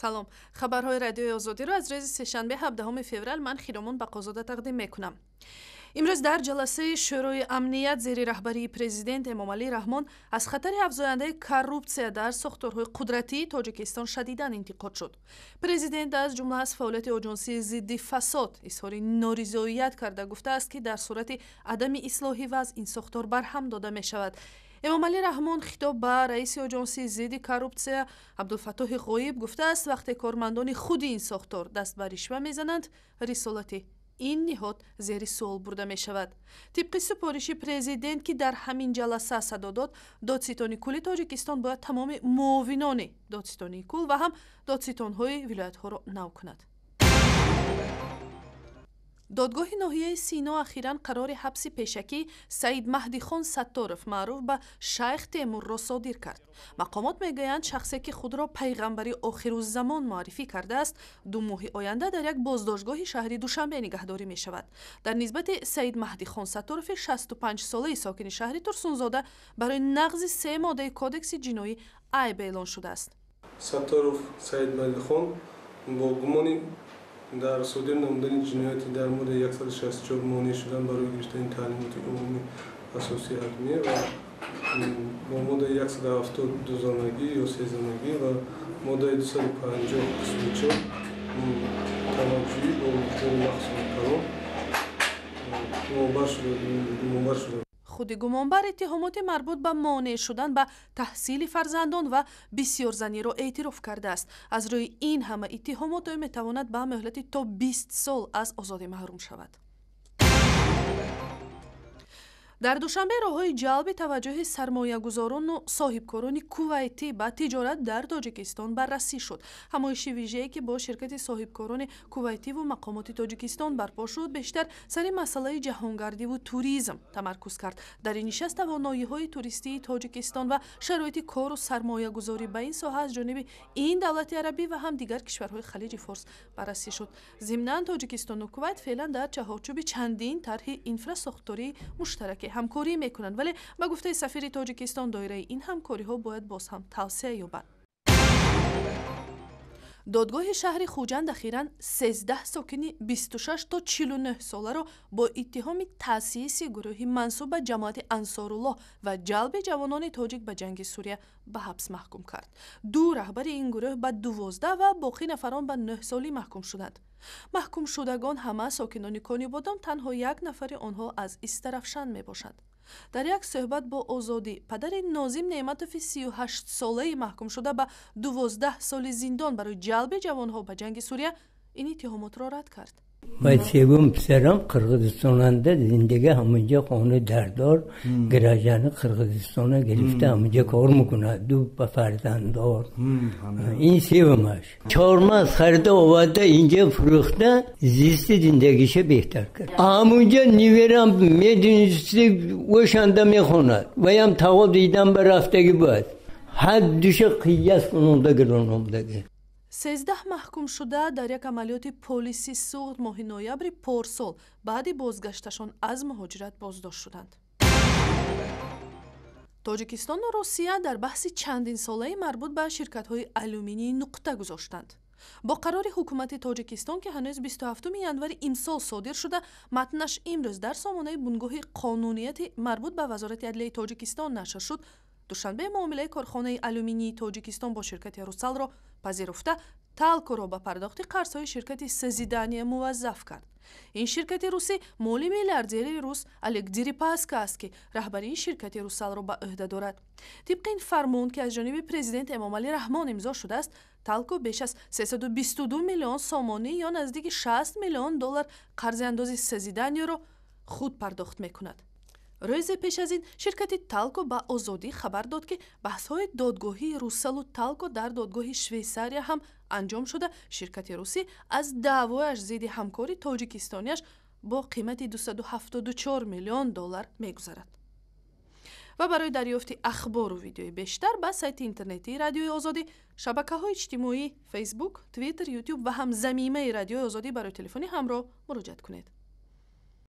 Салом. Хабарҳои Радиои Озодиро аз рӯзи сешанбе, 17 феврал, ман, Хиромон Бақозода, тақдим мекунам. Имрӯз дар ҷаласаи Шӯрои амният зери раҳбарии президент Эмомалӣ Раҳмон аз хатари афзояндаи коррупсия дар сохторҳои қудратии Тоҷикистон шадидан интиқод шуд. Президент аз ҷумла аз фаъолияти Оҷонсии зидди фасод изҳори норизоият карда, гуфтааст, ки дар сурати адами ислоҳи вазъ ин сохтор барҳам дода мешавад. Эмомалӣ Раҳмон хитоб ба раиси Оҷонсии зидди коррупсия Абдулфаттоҳи Ғоиб гуфтааст, вақте кормандони худи ин сохтор даст ба ришва мезананд, рисолати ин ниҳод зери суол бурда мешавад. Тибқи супориши президент, ки дар ҳамин ҷаласа садо дод, додситони кулли Тоҷикистон бояд тамоми муовинони додситонии кул ва ҳам додситонҳои вилоятҳоро нав кунад. Додгоҳи ноҳияи Сино ахиран қарори ҳабси пешакӣ Саид Маҳдихон Сатторов, маъруф ба Шайх Темурро, содир кард. Мақомот мегӯянд, шахсе, ки худро пайғамбари охируззамон муаррифӣ кардааст, 2 моҳи оянда дар як боздоштгоҳи шаҳри Душанбе нигаҳдорӣ мешавад. Дар нисбати Саид Маҳдихон Сатторови 65-солаи сокини шаҳри Турсунзода барои нақзи се моддаи Кодекси ҷиноӣ айб эълон шудааст. Сатторов Саид Маҳдихон бо гумони дар содир намудани ҷинояти дар моддаи 164, монеъ шудан барои гирифтани таълимоти умумӣ асосии ҳатмӣ, ва бо моддаи 170, дузанагӣ ё сезанагӣ, ва моддаи 250 қисми 4, тамаъҷӯӣ бо миқдори махсуси калон, гумонбар шуда. Худи гумонбар иттиҳомоти марбут ба монеъ шудан ба таҳсили фарзандон ва бисёрзаниро эътироф кардааст. Аз рӯи ин ҳама иттиҳомот ӯ метавонад ба муҳлати то 20 сол аз озодӣ маҳрум шавад. Дар Душанбе роҳҳои ҷалби таваҷҷӯҳи сармоягузорону соҳибкорони кувайтӣ ба тиҷорат дар Тоҷикистон баррасӣ шуд. Ҳамоиши вижае, ки бо ширкати соҳибкорони кувайтиву мақомоти Тоҷикистон барпо шуд, бештар сари масъалаи ҷаҳонгардиву туризм тамаркуз кард. Дар ин нишаст тавоноиҳои туристии Тоҷикистон ва шароити кору сармоягузорӣ ба ин соҳа аз ҷониби ин давлати арабӣ ва ҳам дигар кишварҳои Халиҷи Форс баррасӣ шуд. Зимнан, Тоҷикистону Кувайт феълан дар чаҳорчӯби чандин тарҳи инфрасохтории муштараке ҳамкорӣ мекунанд, вале ба гуфтаи сафири Тоҷикистон, доираи ин ҳамкориҳо бояд боз ҳам тавсеа ёбад. Додгоҳи шаҳри Хуҷанд ахиран 13 сокини 26 то 49 соларо бо иттиҳоми таъсиси гурӯҳи мансуб ба ҷамоати Ансоруллоҳ ва ҷалби ҷавонони тоҷик ба ҷанги Сурия ба ҳабс маҳкум кард. Ду раҳбари ин гурӯҳ ба 12 ва боқӣ нафарон ба 9 солӣ маҳкум шуданд. Маҳкумшудагон ҳама сокинони Конибодом, танҳо як нафари онҳо аз Истарафшан мебошанд. Дар як суҳбат бо Озодӣ падари Нозим Неъматови 38-солаи маҳкумшуда ба 12 соли зиндон барои ҷалби ҷавонҳо ба ҷанги Сурия ин иттиҳомотро рад кард. Ва севум писарам Қирғизистонанда зиндагӣ, ҳамунҷа хона дардор, граждани Қирғизистона гирифта, ҳамунҷа кор мекунад, ду ба фарзанддор. Ин севумаш. Чормағз харида оварда, инҷа фурӯхта, зисти зиндагиша беҳтар кард. Ҳамунҷа неверам медонисти, ошанда мехонад, ваям тағо дидан ба рафтагӣ буд. Ҳар душа қияс кунонда гирономдагӣ. 13 маҳкумшуда дар як амалиёти полиси Суғд моҳи ноябри порсол баъди бозгашташон аз муҳоҷират боздошт шуданд. Тоҷикистону Русия дар баҳси чандинсолаи марбут ба ширкатҳои алюминии нуқта гузоштанд. Бо қарори ҳукумати Тоҷикистон, ки ҳанӯз 27 январи имсол содир шуда, матнаш имрӯз дар сомонаи Бунгоҳи қонунияти марбут ба Вазорати адлияи Тоҷикистон нашр шуд, Душанбе муомилаи корхонаи алюминии Тоҷикистон бо ширкати Русалро пазируфта, Талкоро ба пардохти қарзҳои ширкати Созидания муваззаф кард. Ин ширкати русӣ моли миллиардери рус Олег Дерипаска аст, ки раҳбарии ширкати Русалро ба ӯҳда дорад. Тибқи ин фармон, ки аз ҷониби президент Эмомалӣ Раҳмон имзо шудааст, Талко беш аз 322 миллион сомонӣ ё наздики 60 миллион доллар қарзи андози Созиданияро худ пардохт мекунад. Рӯзе пеш аз ин ширкати Талко ба Озодӣ хабар дод, ки баҳсҳои додгоҳии Русалу Талко дар додгоҳи Швейсария ҳам анҷом шуда, ширкати русӣ аз даъвояш зидди ҳамкори тоҷикистонияш бо қимати 274 миллион доллар мегузарад. Ва барои дарёфти ахбору видеои бештар ба сайти интернетии Радиои Озодӣ, шабакаҳои иҷтимоӣ, Фейсбук, Твиттер, Ютуб ва ҳам замимаи Радиои Озодӣ барои телефони ҳамроҳ муроҷиат кунед.